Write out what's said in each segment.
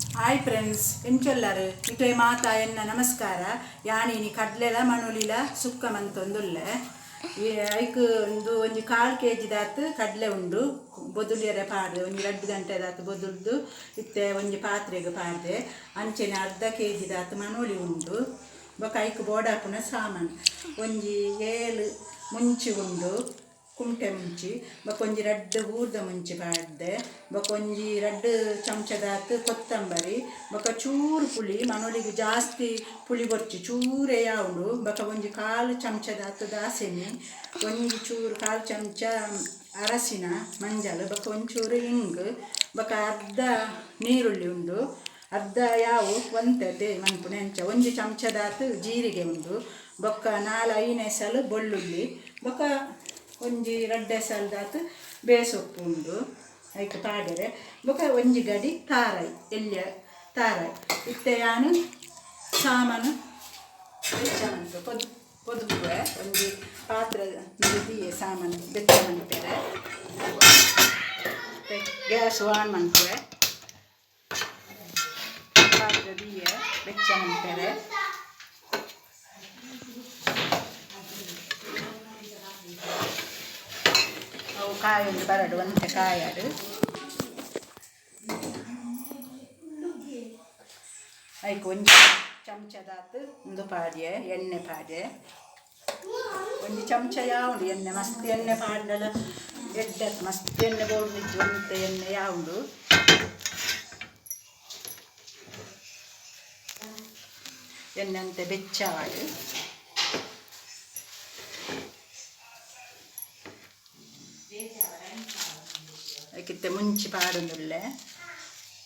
Hi friends, ಎಂಚೊಲ್ಲರು ಇಕ್ಲೆ ಮಾತಾ ಎನ್ನ ನಮಸ್ಕಾರ. ಯಾನಿನಿ ಕಡ್ಲೆಲ ಮಣೊಲಿಲ ಸುಕ್ಕ ಮಂತೊಂದುಲ್ಲೆ. ಐಕ್ ಒಂದು ಒಂಜಿ ಕಾಲು ಕೆ ಜಿದಾತ್ ಕಡಲೆ ಉಂಡು. ಬೊದುಲಿಯರೆ ಪಾಡ್ದೆ ಒಂಜಿ 2 ಗಂಟೆದಾತ್ ಬೊದುಲ್ದು ಇತ್ತೆ ಒಂಜಿ ಪಾತ್ರೆಗ್ ಪಾಡ್ದೆ. ಅಂಚೆನೆ ಅರ್ಧ ಕೆ ಜಿದಾತ್ ಮಣೊಲಿ ಉಂಡು. ಬೊಕ ಐಕ್ ಬೋಡಾಪುನ ಸಾಮಾನು ಒಂಜಿ 7 ಮುಂಚಿ ಉಂಡು, ಕುಂಟೆ ಮುಂಚಿ. ಬೊಕ ಒಂಜಿ 2 ಊರ್ದ ಮುಂಚಿ ಪಾಡ್ದೆ. ಬೊಕ ಒಂಜಿ 2 ಚಮಚದಾತ್ ಕೊತ್ತಂಬರಿ. ಬೊಕ ಚೂರು ಪುಳಿ, ಮನೊಲಿಗೆ ಜಾಸ್ತಿ ಪುಳಿ ಬೊರ್ಚಿ, ಚೂರೇ ಯಾವುಂಡು. ಬೊಕ ಒಂಜಿ ಕಾಲು ಚಮಚದಾತ್ ದಾಸೆಮಿ, ಒಂಜಿ ಚೂರು ಕಾಲು ಚಮಚ ಅರಸಿನ ಮಂಜಲ್, ಬೊಕ ಒಂಚೂರು ಇಂಗು, ಬೊಕ ಅರ್ಧ ನೀರುಳ್ಳಿ ಉಂಡು, ಅರ್ಧ ಯಾವು ಒಂತೆ ಮನ್ಪುನೆ ಅಂಚ, ಒಂಜಿ ಚಮಚದಾತ್ ಜೀರಿಗೆ ಉಂಡು, ಬೊಕ್ಕ 4 5 ಎಸಲು ಬೆಳ್ಳುಳ್ಳಿ, ಬೊಕ ಒಂಜಿ 2 ಎಸಲ್ದಾತ್ ಬೇಸೊಪ್ಪು ಉಂಡು ಐಕ್ ಪಾಡೆರೆ. ಬೊಕ ಒಂಜಿ ಗಡಿ ತಾರಾಯಿ, ಎಲ್ಯ ತಾರಾಯಿ. ಇತ್ತೆ ಯಾನು ಸಾಮಾನು ಬೆಚ್ಚ ಮನ್ಪು ಪೊದ್ ಪೊದುಪುವೆ. ಒಂಜಿ ಪಾತ್ರೆ ದೀಯೆ ಸಾಮಾನು ಬೆಚ್ಚ ಮನ್ಪೆರೆ. ಗ್ಯಾಸ್ ಆನ್ ಮನ್ಪುವೆ. ಪಾತ್ರೆ ದೀಯೆ ಬೆಚ್ಚ ಮನ್ಪೆರೆ. ಅವು ಕಾಯೊಂದು ಬರಡು ಒಂತೆ ಕಾಯಾಡು. ಐಕ್ ಒಂಜಿ ಚಮಚದಾತ್ ಉಂದು ಪಾಡ್ಯೆ, ಎಣ್ಣೆ ಪಾಡ್ಯೆ. ಒಂಜಿ ಚಮಚ ಯಾವುಂಡು ಎಣ್ಣೆ, ಮಸ್ತ್ ಎಣ್ಣೆ ಪಾಡ್ದಲ ಎಡ್ಡೆ, ಮಸ್ತ್ ಎಣ್ಣೆ ಬೋಡ್ದಿಜ್ಜಿ, ಒಂತೆ ಎಣ್ಣೆ ಯಾವುಂಡು. ಎಣ್ಣೆ ಅಂತೆ ಬೆಚ್ಚಾವಡು. ಐಕಿತ್ತೆ ಮುಂಚಿ ಪಾಡೊಂದುಲ್ಲೆ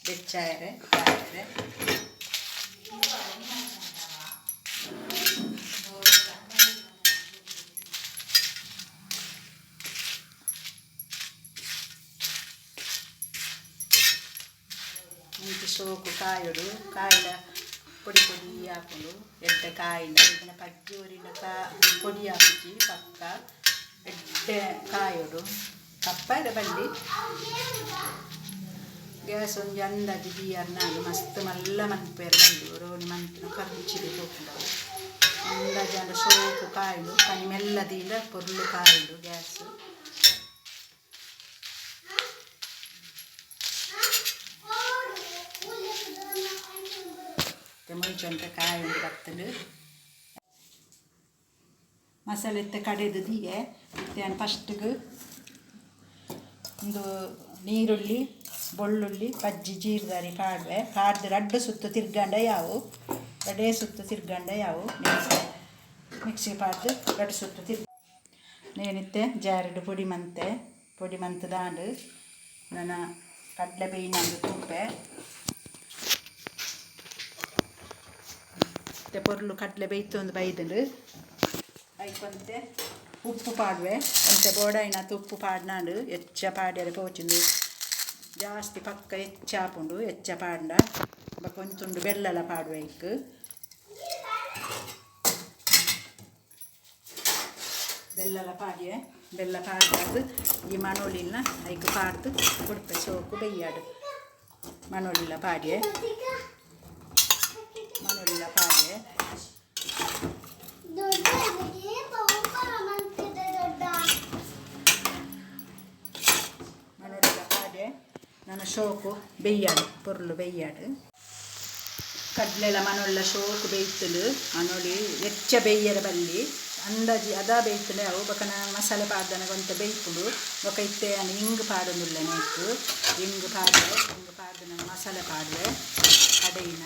ಬೆಚ್ಚಾಯರೆ ಕಾಯರೆ. ಮುಂಚಿ ಸೋಕು ಕಾಯೊಡು, ಕಾಯಿದ ಪೊಡಿ ಪೊಡಿ ಹಾಕೊಂಡು ಎಡ್ಡೆ ಕಾಯಿನ ಇದನ್ನ ಪಜ್ಜಿ ಒರಿನ ಕಾ ಪೊಡಿ ಹಾಕುಜಿ, ಪಕ್ಕ ಎಡ್ಡೆ ಕಾಯೊಡು. ಕಪ್ಪಾರೆ ಬಲ್ಲಿ ಗ್ಯಾಸ್ ಒಂಜಿ ಅಂದಾಜಿ ದೀಯರ್. ನಾನು ಮಸ್ತ್ ಮಲ್ಲ ಮನ್ಪೇರೆ ಬಲ್ಲಿ, ಒರೋನಿ ಮನ್ಪಿನ ಖರ್ಚಿಗೆ ಪೋಪುಂಡವು. ಅಂದಾಜಿ ಆಂಡ ಸೋಕು ಕಾಯುಂಡು, ಕನಿ ಮೆಲ್ಲ ದೀಂಡ ಪೊರ್ಲು ಕಾಯುಂಡು ಗ್ಯಾಸ್. ಮುಂಚೆ ಕಾಯುಂಡು ಬತ್ತಲು. ಮಸಾಲೆ ಇತ್ತೆ ಕಡೆದು ದೀಯೆ. ಇತ್ತೆ ನಾನು ಫಸ್ಟ್ಗೆ ಒಂದು ನೀರುಳ್ಳಿ, ಬೆಳ್ಳುಳ್ಳಿ, ಪಜ್ಜಿ ಜೀರ್ದಾರಿ ಪಾಡ್ವೆ. ಪಾಡ್ದು 2 ಸುತ್ತು ತಿರ್ಗಂಡ ಯಾವು, 2 ಸುತ್ತು ತಿರ್ಗಂಡ ಯಾವು. ಮಿಕ್ಸಿ ಪಾಡ್ದು 2 ಸುತ್ತು ತಿರ್ಗ. ನೇನಿತ್ತೆ ಜಾರಿಡು ಪೊಡಿ ಮಂತೆ, ಪೊಡಿ ಮಂತ್ ದಾಂಡು ನನ್ನ ಕಡಲೆ ಬೇಯಿನಂದು ತೂಪೆ. ಇತ್ತೆ ಪೊರ್ಲು ಕಡಲೆ ಬೇಯ್ತೊಂದು ಬೈದುಂಡು. ಐಕೊಂತೆ ಉಪ್ಪು ಪಾಡುವೆ. ಒಂತೆ ಬೋಡಾಯಿನಾತ್ ಉಪ್ಪು ಪಾಡ್ನಾಂಡು. ಹೆಚ್ಚ ಪಾಡ್ಯರೆ ಪೋಚಿಂದು ಜಾಸ್ತಿ ಪಕ್ಕ ಹೆಚ್ಚ ಆಪುಂಡು ಹೆಚ್ಚ ಪಾಡ್ಂಡ. ಬೊಕ ಒಂಜಿ ತುಂಡು ಬೆಲ್ಲಲ ಪಾಡುವೆ ಐಕ್. ಬೆಲ್ಲಲ ಪಾಡ್ಯೆ. ಬೆಲ್ಲ ಪಾಡ್ದು ಈ ಮಣೊಲಿನ ಐಕ್ ಪಾಡ್ದು ಕೊಡ್ಪೆ. ಸೋಕು ಬೆಯ್ಯಾಡು. ಮಣೊಲಿಲ ಪಾಡ್ಯೆ, ಮಣೊಲಿಲ ಪಾಡ್ಯೆ. ಮಣೊಲಿಲ ಪಾಡ್ಯೆ. ನಾನು ಶೋಕು ಬೆಯ್ಯಾಡು, ಪೊರ್ಲು ಬೆಯ್ಯಾಡು. ಕಡಲೆಲ ಮನೊಲ್ಲ ಶೋಕು ಬೇಯ್ತುಂಡು. ಮನೊಲಿ ಹೆಚ್ಚ ಬೇಯ್ಯರ ಬಲ್ಲಿ, ಅಂದಾಜಿ ಅದ ಬೇಯ್ತುಂಡೆ ಅವು. ಬೊಕ ಮಸಾಲೆ ಪಾಡ್ದನಗ ಒಂತೆ ಬೇಯ್ಪುಂಡು. ಬೊಕ ಇತ್ತೆ ನಾನು ಇಂಗು ಪಾಡೊಂದುಲ್ಲೆ ನೆಕ್ಕ್. ಇಂಗು ಪಾಡುವೆ, ಇಂಗು ಪಾಡ್ದು ನಾನು ಮಸಾಲೆ ಪಾಡುವೆ ಕಡೆಯಿನ.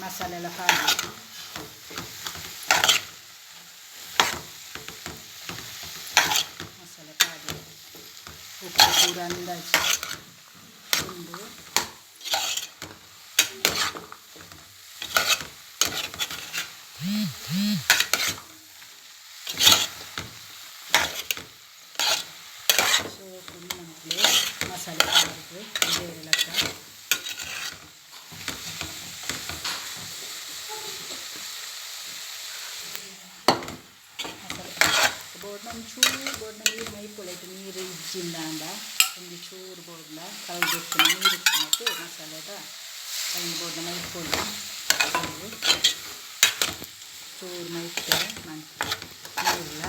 ಮಸಾಲೆ ಎಲ್ಲ ಪಾಡುವೆ. ಮಸಾಲೆ ಪಾಡುವೆ, ಉಪ್ಪು ಪೂರ ಅಂದಾಜು ಉಂಡು. ಸೋಕು ಮಕ್ಕಳು ಮಸಾಲೆ ಪಾಡ್ದು ಬೇರೆ ಲೆಕ್ಕ. ಮಸಾಲೆ ಬೋರ್ಡ್ನ ಒಂಜಿ ಚೂರು ಬೋರ್ಡ್ನ ನೀರು ಮೈಪೊಳೈಟ್ ನೀರು ಇಜ್ಜಿಂದಾಂಡ ಒಂಜಿ ಚೂರು ಬೋರ್ಡ್ನ ಕಲ್ದಿಪ್ಪುನ ನೀರು ಇಪ್ಪುನಟ್ಟು ಮಸಾಲೆದ ಐನ್ ಬೋರ್ಡ್ನ ಮೈಪೊಳಿ ಚೂರು ಮೈತೆ ನೀರ್ಲ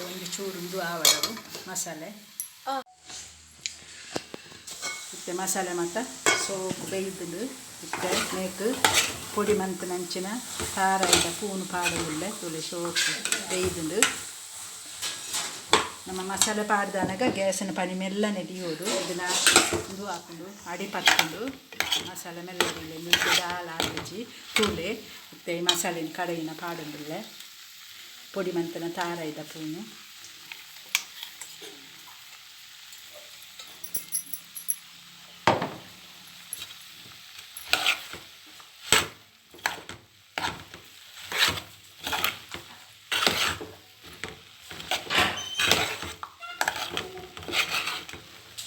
ಒಂಜಿ ಚೂರು ಉಂದು ಆವಡವು ಮಸಾಲೆ. ಇತ್ತೆ ಮಸಾಲೆ ಮಾತ ಸೋಕು ಬೇಯ್ದುಂಡು. ಇತ್ತೆ ಮೇಕ್ ಪೊಡಿ ಮಂತ್ ನಂಚಿನ ತಾರಾಯಿದ ಪೂನು ಪಾಡೊಂದುಲ್ಲೆ. ತೂಲೆ, ಸೋಕು ಬೇಯ್ದುಂಡು. ನಮ್ಮ ಮಸಾಲೆ ಪಾಡ್ದಾನಗ ಗ್ಯಾಸಿನ ಪನಿ ಮೆಲ್ಲನೆ ದೀಯೋಡು. ಇದನ್ನ ಉಂದು ಹಾಕೊಂಡು ಅಡಿ ಪತ್ತುಂಡು. ಮಸಾಲೆ ಮೆಲ್ಲ ದೀಲೆ, ನೀರು ದಾಲ ಆಪುಜಿ. ತೂಲೆ, ಇತ್ತೆ ಈ ಮಸಾಲೆನ ಕಡೆಯಿನ ಪಾಡೊಂದುಲ್ಲೆ, ಪೊಡಿ ಮಂತನ ತಾರಾಯಿದ ಪೂನು.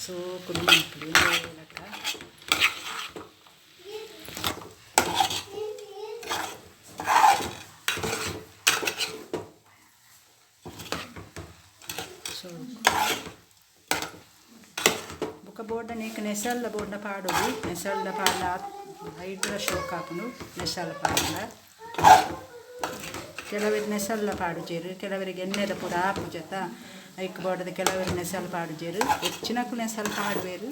ಸೋಕುಡು ಮನ್ಪುಡು ಲೆಕ್ಕ. ಸೋಕು ಬೊಕ ಬೋರ್ಡ ನೀಕ್ ನೆಸಲ್ದ ಬೋರ್ಡ್ನ ಪಾಡೊಡು. ನೆಸಲ್ದ ಪಾಡ್ಲ ಹೈಡ್ರಾ ಶೋಕ್ ಆಪುಂಡು ನೆಸಲ್ ಪಾಡ್ಲ. ಕೆಲವೆರ್ ನೆಸಲ್ಲ ಪಾಡುಜೆರ್, ಕೆಲವರಿಗೆ ಎಣ್ಣೆದ ಪೂರ ಆಪುಜತ, ಐಕ್ ಬೋಡದ ಕೆಲವೆರ್ ನೆಸಲ್ ಪಾಡುಜೆರ್. ಹೆಚ್ಚಿನಕುಲು ನೆಸಲ್ ಪಾಡುವೆರ್.